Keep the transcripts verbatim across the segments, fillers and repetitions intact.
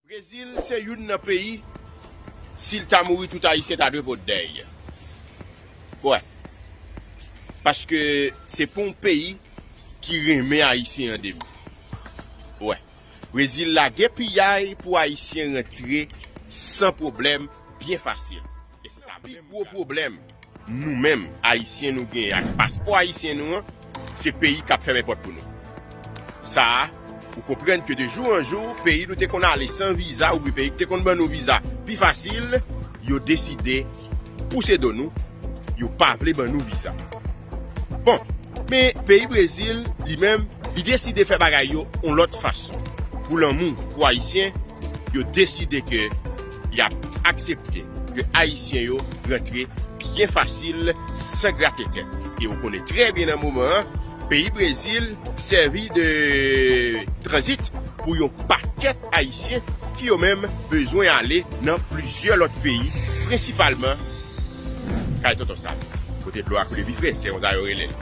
Brezil se youn nan peyi, si l ta mouri, tout Ayisyen ta dwe pot dèy. Wè. Paske se pa yon peyi ki renmen Ayisyen an de mi. Wè. Brezil lage piyay pou Ayisyen rantre san pwoblèm, byen fasil. E se sa pi gwo pwoblèm nou menm Ayisyen nou genyen ak paspò ayisyen nou an, se peyi k ap fèmen pòt pou nou. Sa a, ou konprann ke de jou an jou, peyi nou te konn ale san viza, oubyen peyi ki te konn ban nou viza pi fasil, yo deside pouse do nou, yo pa vle ban nou viza. Bon, men peyi Brezil, li menm, li deside fè bagay yo yon lòt fason. Pou lanmou pou Ayisyen, yo deside ke y ap aksepte ke Ayisyen yo rantre byen fasil san grate tèt. E ou konnen trè byen nan moman an, peyi Brezil sèvi de tranzit pou yon pakèt Ayisyen ki yo menm bezwen ale nan plizyè lòt peyi, prensipalman kay Tonton Sam. Kote dlo a koule pi fre, se konsa yo rele l.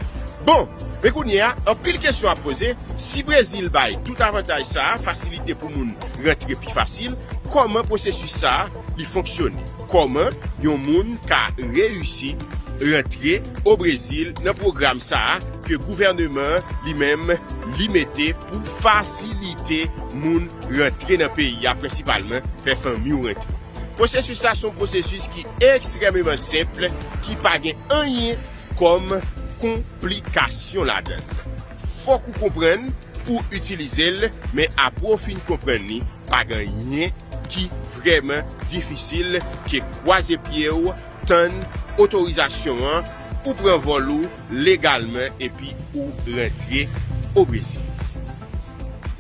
Bon, men kounye a, anpil kesyon ap poze, si Brezil bay tout avantaj sa a, fasilite pou moun rantre pi fasil, kòman pwosesis sa a li fonksyone? Kòman yon moun ka reyisi rantre o Brezil nan pwogram sa a ke gouvènman an li menm li mete pou fasilite moun rantre nan peyi a, prensipalman fè fanmi w rantre? Pwosesis sa se yon pwosesis ki ekstrèmeman senp, ki pa gen anyen kòm konplikasyon ladan l. Fòk ou konprann pou w itilize l, men apre w fin konprann li, pa gen anyen ki vrèman difisil ke kwaze pye w, tann otorizasyon an, ou pran vòl ou legalman epi ou rantre o Brezil.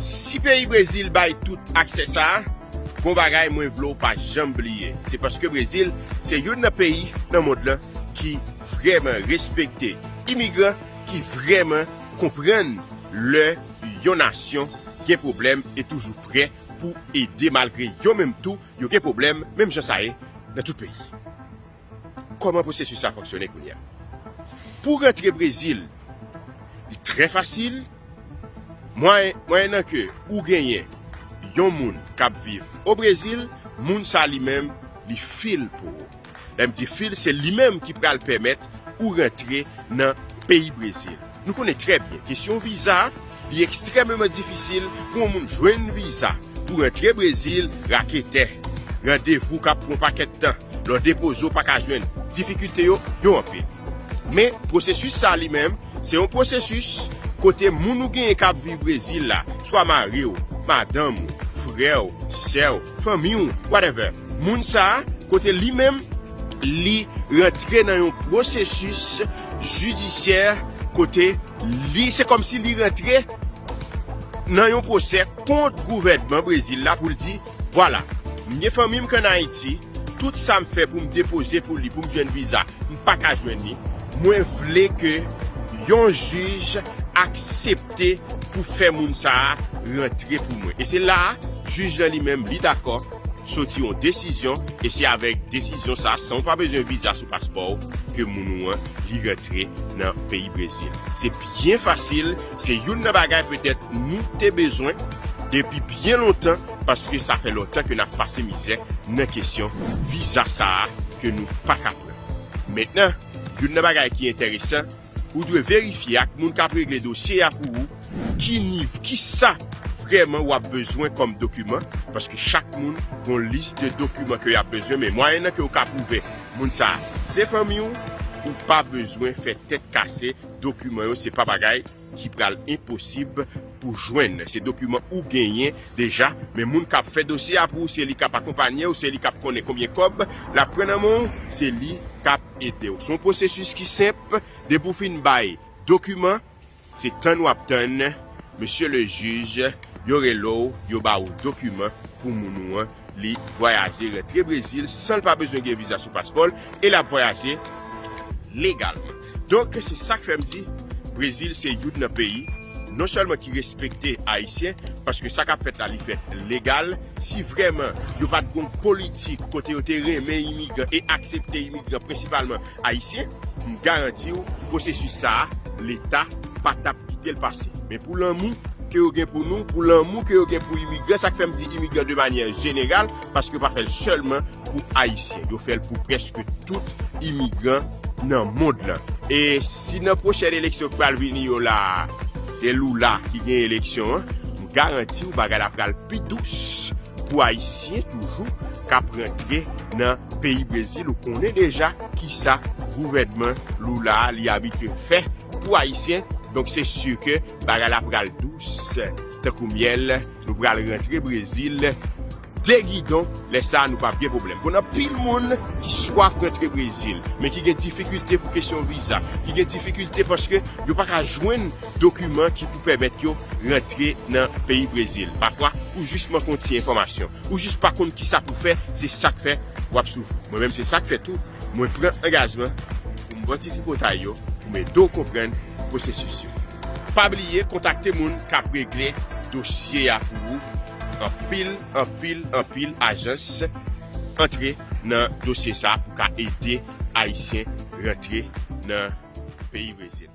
Si peyi Brezil bay tout aksè sa a, gon bagay mwen vle w pa janm bliye. Se paske Brezil se youn nan peyi nan mond lan ki vrèman respekte imigran, ki vrèman konprann lè yon nasyon gen pwoblèm e toujou prè pou ede malgre yo menm tou yo gen pwoblèm, menm jan sa ye nan tout peyi. Kòman pwosesis sa fonksyone kounye a? Pou rantre Brezil, li trè fasil. Mwayen, mwayennan ke ou genyen yon moun k ap viv o Brezil, moun sa li menm, li fil pou ou. Lè m di fil, se li menm ki pral pèmèt ou rantre nan peyi Brezil. Nou konnen trè byen, kesyon viza, li ekstrèmeman difisil pou yon moun jwenn viza. Pou rantre Brezil, raketè, randevou k ap pran yon pakèt tan, lè w depoze w pa ka jwenn, difikilte yo, yo anpil. Men, pwosesis sa li menm, se yon pwosesis kote moun ou genyen k ap viv Brezil la, swa mari w, madanm ou, frè w, sè w, fanmi w, whatever. Moun sa a, kote li menm, li rantre nan yon pwosesis jidisyè kote li, se kòmsi li rantre nan yon pwosè kont gouvènman Brezil la pou l di, vwala, m gen fanmi m k ann Ayiti, tout sa m fè pou m depoze pou li, pou m jwenn viza, m pa ka jwenn li. Mwen vle ke yon jij aksepte pou fè moun sa a rantre pou mwen. E se la a, jij lan li menm, li dakò, soti yon desizyon, e se avèk desizyon sa, san w pa bezwen viza sou paspò w, ke moun ou an, li rantre nan peyi Brezil. Se byen fasil, se youn nan bagay petèt nou te bezwen depi byen lontan, paske sa fè lontan ke n ap pase mizè nan kesyon viza sa a ke nou pa ka pran. Mentnan, youn nan bagay ki enteresan, ou dwe verifye ak moun k ap regle dosye a pou ou, ki niv, kisa vrèman w ap bezwen kòm dokiman, paske chak moun gon lis de dokiman ke y ap bezwen, men mwayennan ke w ka pwouve moun sa a se fanmi w, ou pa bezwen fè tèt kase, dokiman yo se pa bagay ki pral enposib pou jwenn. Se dokiman ou genyen deja, men moun k ap fè dosye a pou ou, se li k ap akonpanye w, se li k ap konnen konbyen kòb l ap pran nan men w, se li k ap ede w. Se yon pwosesis ki senp, depi w fin bay dokiman, se tann w ap tann, mesye le jij, yo rele w, yo ba ou dokiman pou moun ou an, li vwayaje rantre Brezil san l pa bezwen gen viza sou paspò l, e l ap vwayaje legalman. Donk, se sa k fè m di, Brezil se youn nan peyi, non sèlman ki respekte Ayisyen, paske sa k ap fèt la, li fèt legal. Si vrèman yo pa t gon politik kote yo te renmen imigran e aksepte imigran, prensipalman Ayisyen, m garanti w, pwosesis sa a, Leta pa t ap kite l pase. Men pou lanmou ke yo gen pou nou, pou lanmou ke yo gen pou imigran. Sa k fè m di imigran de manyè jeneral, paske yo pa fè l sèlman pou Ayisyen. Yo fè l pou prèske tout imigran nan mond lan. E si nan pwochèn eleksyon k pral vini yo la, se Lula ki gen eleksyon an, m garanti w bagay la pral pi dous pou Ayisyen toujou k ap rantre nan peyi Brezil. Ou konnen deja kisa gouvènman Lula a li abitye fè pou Ayisyen. Donk se si ke bagay la pral dous tankou myèl. Nou pral rantre Brezil de gidon. Lè sa a, nou p ap gen pwoblèm. Bon, anpil moun ki swaf rantre Brezil, men ki gen difikilte pou kesyon viza, ki gen difikilte paske yo pa ka jwenn dokiman ki pou pèmèt yo rantre nan peyi Brezil. Pafwa, ou jis manke yon ti enfòmasyon, ou jis pa konn kisa pou fè, se sa k fè w ap soufri. Mwen menm, se sa k fè tou, mwen pran angajman pou m ba w ti tripotay yo, pou m ede w konprann pwosesis yo. Pa bliye kontakte moun k ap regle dosye a pou ou. Anpil, anpil, anpil ajans antre nan dosye sa a pou ka ede Ayisyen rantre nan peyi Brezil.